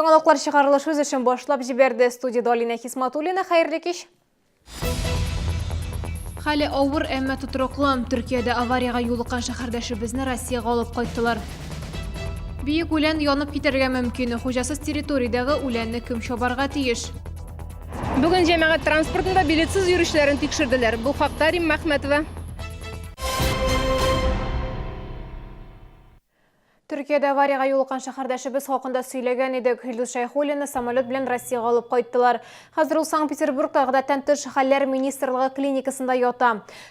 Яңалыклар чыгарылыш үз эшен башлап җибәрде. Студиядә Алинә Хисматуллина. Хәерле кич! Хәле авыр, әмма тотрыклы. Төркиядә авариягә юлыккан шәһәрдәшебезне Россиягә алып кайттылар. Биек үлән янып китәргә мөмкин. Хуҗасыз территориядәге үләнне кем чабарга тиеш? Бүген җәмәгать транспортында билетсыз йөрүчеләрен тикшерделәр. Бу хакта Римма Әхмәтова. Төркиядә авариягә юлыккан шәһәрдәшебез хакында сөйләгән идек. Илдус Шәйхуллинны самолет белән Россиягә алып кайттылар. Хәзер ул Санкт-Петербургта гадәттән тыш хәлләр министрлыгы клиникасында ята.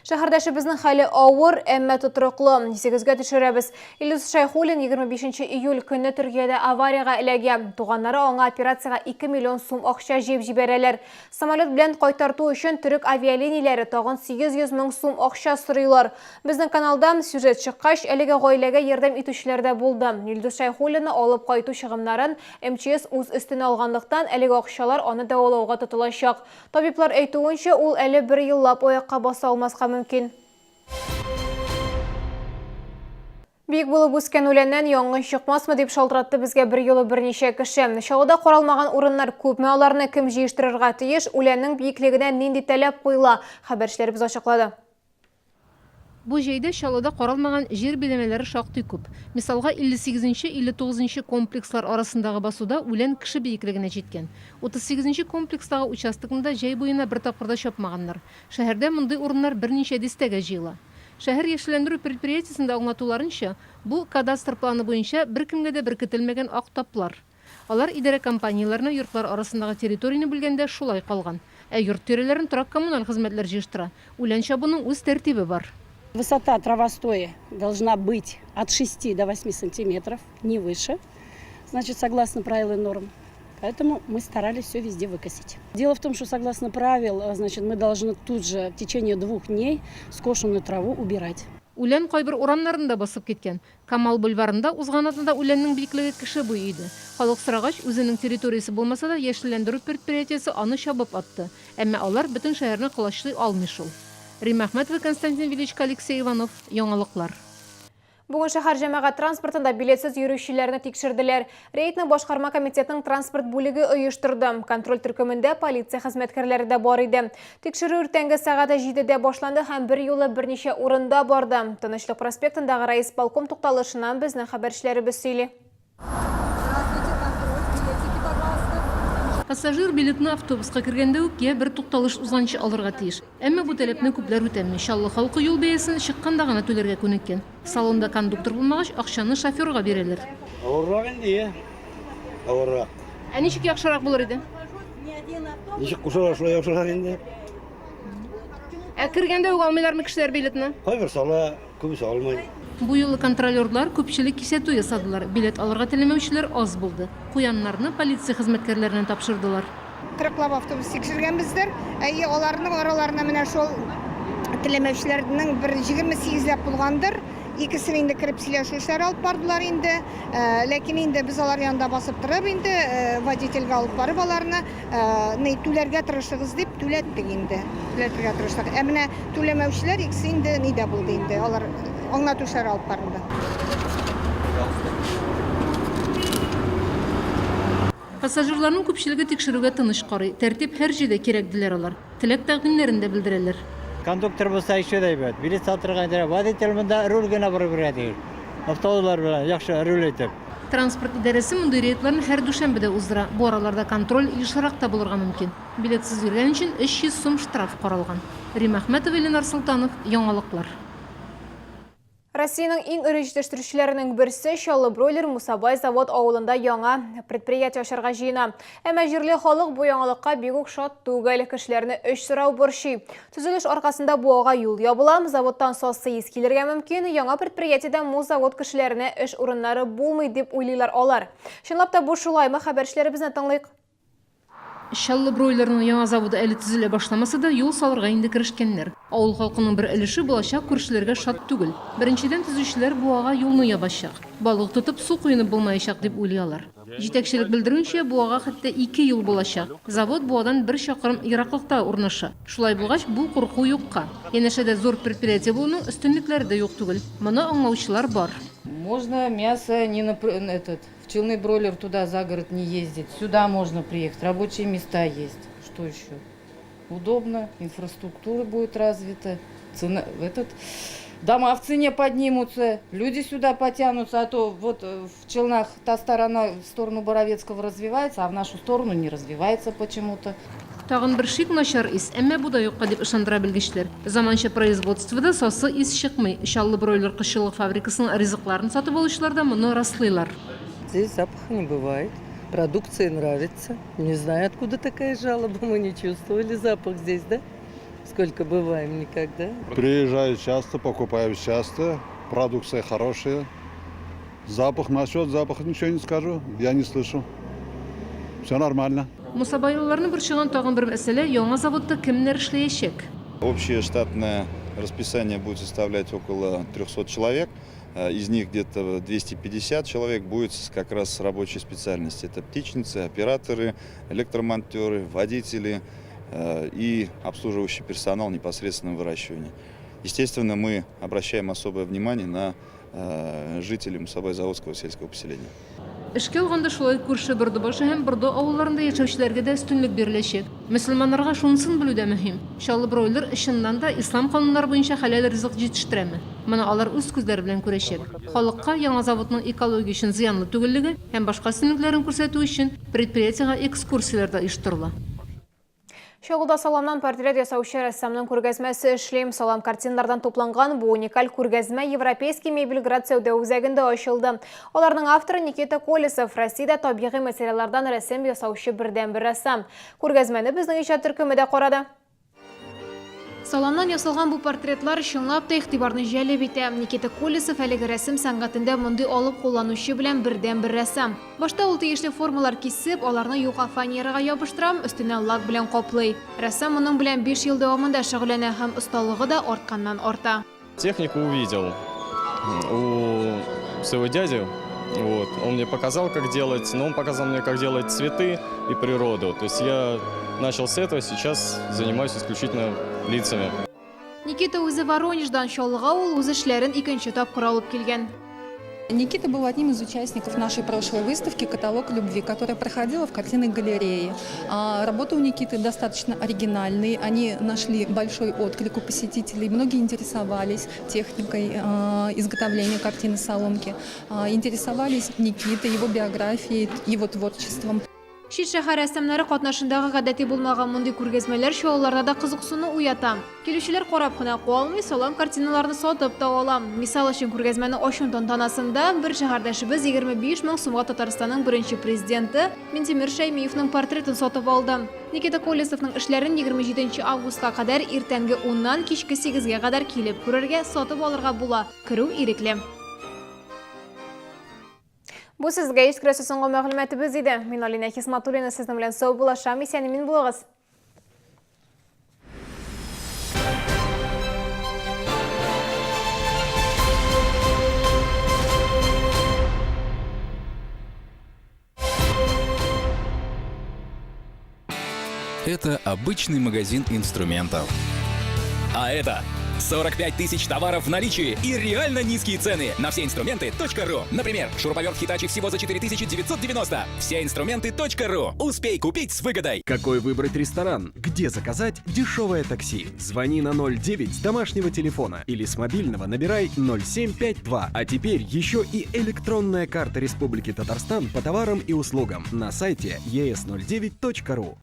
Шәһәрдәшебезнең хәле авыр, әмма тотрыклы. Исегезгә төшерәбез. Илдус Шәйхуллин 25 июль көнне Төркиядә авариягә эләгә. Туганнары аңа операциягә 2 миллион сум акча җыеп җибәрәләр. Самолет белән кайтарту өчен төрек авиалинияләре тагын 800 мең сум акча сорыйлар. Безнең каналда сюжет чыккач, әлеге гаиләгә ярдәм итүчеләр дә булды. Илдус Шәйхуллинны алып кайту чыгымнарын МЧС үз өстенә алганлыктан, әлеге акчалар аны дәвалауга тотылачак. Табиблар әйтүенчә, ул әле бер еллап аякка баса алмаска мөмкин. Биек булып үскән үләннән янгын чыкмасмы дип шалтыратты безгә берьюлы берничә кеше. Чаллыда каралмаган урыннар күпме, аларны кем җыештырырга тиеш, үләннең биеклегенә нинди таләп куела, хәбәрчеләребез ачыклады. Бу җәйдә Чаллыда каралмаган җир биләмәләре шактый күп. Мисалга, 58 нче, 59 нчы комплекслар арасындагы басуда үлән кеше биеклегенә җиткән. 38 нче комплекстагы участокны да җәй буена бер тапкыр да чапмаганнар. Шәһәрдә мондый урыннар берничә дистәгә җыела. Шәһәр яшелләндерү предприятиесендә аңлатуларынча, бу, кадастр планы буенча беркемгә дә беркетелмәгән ак таплар. Алар идарә компанияләренә йортлар арасындагы территорияне бүлгәндә шулай калган. Ә йорт тирәләрен торак-коммуналь хезмәтләр җыештыра. Үлән чабуның үз тәртибе бар. Высота травостоя должна быть от шести до восьми сантиметров, не выше, значит, согласно правил и норм. Поэтому мы старались все везде выкосить. Дело в том, что согласно правил, значит, мы должны тут же в течение двух дней скошенную траву убирать. Үлән кайбер урамнарны да басып киткән. Камал бульварында узган атнада үләннең биеклеге кеше буе иде. Халык сорагач, үзенең территориясе булмаса да, яшелләндерү предприятиесе аны чабып атты. Әмма алар бөтен шәһәрне колачлый алмый шул. Римма Әхмәтова, Константин Величко, Алексей Иванов. Яңалыклар. Бүген шәһәр җәмәгать транспортында билетсыз йөрүчеләрне тикшерделәр. Рейдны башкарма комитетның транспорт бүлеге оештырды. Контроль төркемендә полиция хезмәткәрләре дә бар иде. Тикшерү иртәнге сәгать 7-дә башланды һәм берьюлы берничә урында барды. Тынычлык проспектындагы райисполком тукталышыннан безнең хәбәрчеләребез сөйли. Пассажир билетны автобуска кергәндә үк йә бер тукталыш узганчы алырга тиеш. Әмма бу таләпне күпләр үтәми. Чаллы халкы юл бәясен чыкканда гына түләргә күнеккән. Салонда кондуктор булмагач, акчаны шоферга бирәләр. Авыррак инде, йә. Авыррак. Ә ничек яхшырак булыр иде? Ничек кушалар, шулай яхшырак инде. Ә кергәндә үк алмыйлармы кешеләр билетны? Кайбер сала, күбесе алмый. Бу юлы контролерлар күпчелек кисәтү ясадылар, билет алырга теләмәүчеләр аз булды. Куяннарны полиция хезмәткәрләренә тапшырдылар. Кырыклап автобус тикшергәнбездер. Әйе, аларның араларына менә шул теләмәүчеләрнең бер 28ләп булгандыр. Икесен инде кереп сөйләшү эшләре алып бардылар инде. Ләкин инде без алар янында басып торып инде водительгә алып барып аларны ни түләргә тырышыгыз дип түләттек инде. Түләтергә тырыштык. Ә менә түләмәүчеләр икесе инде нидә булды инде. Алар аңлату эшләре алып барылды. Пассажирларның күпчелеге тикшерүгә тыныч карый. Тәртип һәр җирдә кирәк, диләр алар. Теләк-тәкъдимнәрен дә белдерәләр. Кондуктор булса еще дә әйбәт. Билет сатырга инде водитель монда руль генә борып йөрергә тиеш. Автобуслар белән яхшы руль итеп. Транспорт идарәсе мондый рейдларны һәр дүшәмбедә уздыра. Бу араларда контроль ешрак та булырга мөмкин. Билетсыз йөргән өчен 300 сум штраф каралган. Римма Әхмәтова, Ленар Солтанов, Яңалыклар. Россиянең иң эре җитештерүчеләренең берсе Чаллы Бройлер Мусабай Завод авылында яңа предприятие ачарга җыена. Әмма җирле халык бу яңалыкка бик үк шат түгел. Кешеләрне өч сорау борчый. Төзелеш аркасында буага юл ябыла, заводтан сасы ис килергә мөмкин, яңа предприятиедә мусзавод кешеләренә эш урыннары булмый дип уйлыйлар алар. Чынлап та бу шулаймы, хәбәрчеләребезне тыңлыйк. Чаллы бройлерының яңа заводы әле төзелә башламаса да, юл салырга инде керешкәннәр. Авыл халкының бер өлеше булачак күршеләргә шат түгел. Беренчедән, төзүчеләр буага юлны ябачак. Балык тотып, су коенып булмаячак, дип уйлый алар. Җитәкчелек белдерүенчә, буага хәтта ике юл булачак. Завод буадан бер чакрым ераклыкта урнаша. Шулай булгач, бу курку юкка. Янәшәдә зур предприятие булуның өстенлекләре дә юк түгел. Моны аңлаучылар бар. Можно мясо не на этот, в Челны бройлер туда за город не ездить. Сюда можно приехать, рабочие места есть. Что еще? Удобно, инфраструктура будет развита, цена, этот, дома в цене поднимутся, люди сюда потянутся, а то вот в Челнах та сторона в сторону Боровецкого развивается, а в нашу сторону не развивается почему-то. Тагын бер шик, начар ис, әмма бу да юкка дип ышандыра белгечләр. Заманча производствода сасы ис чыкмый. Чаллы бройлер кошчылык фабрикасының ризыкларын сатып алучылар да моны раслыйлар. Здесь запаха не бывает. Продукция нравится. Не знаю, откуда такая жалоба. Мы не чувствовали запах здесь, да? Сколько бываем никогда. Приезжаю часто, покупаю часто. Продукция хорошая. Запах, насчет запаха ничего не скажу. Я не слышу. Все нормально. Мусабайлыларны борчыган тагын бер мәсьәлә, яңа заводта кемнәр эшләячәк? Общее штатное расписание будет составлять около 300 человек. Из них где-то 250 человек будет как раз с рабочей специальности. Это птичницы, операторы, электромонтеры, водители и обслуживающий персонал непосредственно выращивания. Естественно, мы обращаем особое внимание на жителей Мусабай-Заводского сельского поселения. Эшкә алганда шулай күрше Бордыбашы һәм Борды авылларында яшәүчеләргә дә өстенлек биреләчәк. Мөселманнарга шунысын белү дә мөһим, Чаллы бройлер чыннан да ислам кануннары буенча хәләл ризык җитештерәме? Моны алар үз күзләре белән күрәчәк. Халыкка яңа заводның экология өчен зыянлы түгеллеге һәм башка өстенлекләрен күрсәтү өчен предприятиегә экскурсияләр дә оештырыла. Чаллыда саламнан портрет ясаучы рәссамның күргәзмәсе эшли. Салам картиналардан тупланган бу уникаль күргәзмә Европейский Мебельград сәүдә үзәгендә ачылды. Аларның авторы Никита Колесов, Россиядә табигый материаллардан рәсем ясаучы бердәнбер рәссам. Күргәзмәне безнең иҗат төркеме дә карады. Саламнан ясалган бу портретлар чынлап та игътибарны җәлеп итә. Никита Колесов әлеге рәсем сәнгатендә мондый алып кулланучы белән бердәнбер рәссам. Башта ул тиешле формалар кисеп, аларны юка фанерага ябыштыра, өстенә лак белән каплый. Рәссам моның белән 5 ел дәвамында шөгыльләнә һәм осталыгы да артканнан арта. Технику увидел у своего дяди. Вот. Он мне показал, как делать, но он показал мне, как делать цветы и природу. То есть я начал с этого, сейчас занимаюсь исключительно лицами. Никита үзе Воронеждан, Чаллыга ул үз эшләрен икенче тапкыр алып килгән. Никита был одним из участников нашей прошлой выставки «Каталог любви», которая проходила в картинной галерее. Работы у Никиты достаточно оригинальные, они нашли большой отклик у посетителей, многие интересовались техникой изготовления картины соломки, интересовались Никитой, его биографией, его творчеством. Чит шәһәр рәссамнары катнашындагы гадәти булмаган мондый күргәзмәләр чаллыларда да кызыксыну уята. Килүчеләр карап кына калмый, салам картиналарны сатып та ала. Мисал өчен, күргәзмәне ачу тантанасында бер шәһәрдәшебез 25 мең сумга Татарстанның беренче президенты Минтимер Шәймиевның портретын сатып алды. Никита Колесовның эшләрен 27 августка кадәр иртәнге 10-нан кичке 8-гә кадәр килеп күрергә, сатып алырга була. Керү ирекле. Бу сезгә җиткерәсе соңгы мәгълүматыбыз иде. Мин Алина Хисматуллина сезнең белән саубуллашам. Исән-имин булыгыз. Это обычный магазин инструментов. А это 45 тысяч товаров в наличии и реально низкие цены на все инструменты.ру. Например, шуруповерт Hitachi всего за 4990. Все инструменты.ру. Успей купить с выгодой. Какой выбрать ресторан? Где заказать дешевое такси? Звони на 09 с домашнего телефона или с мобильного набирай 0752. А теперь еще и электронная карта Республики Татарстан по товарам и услугам на сайте es09.ru.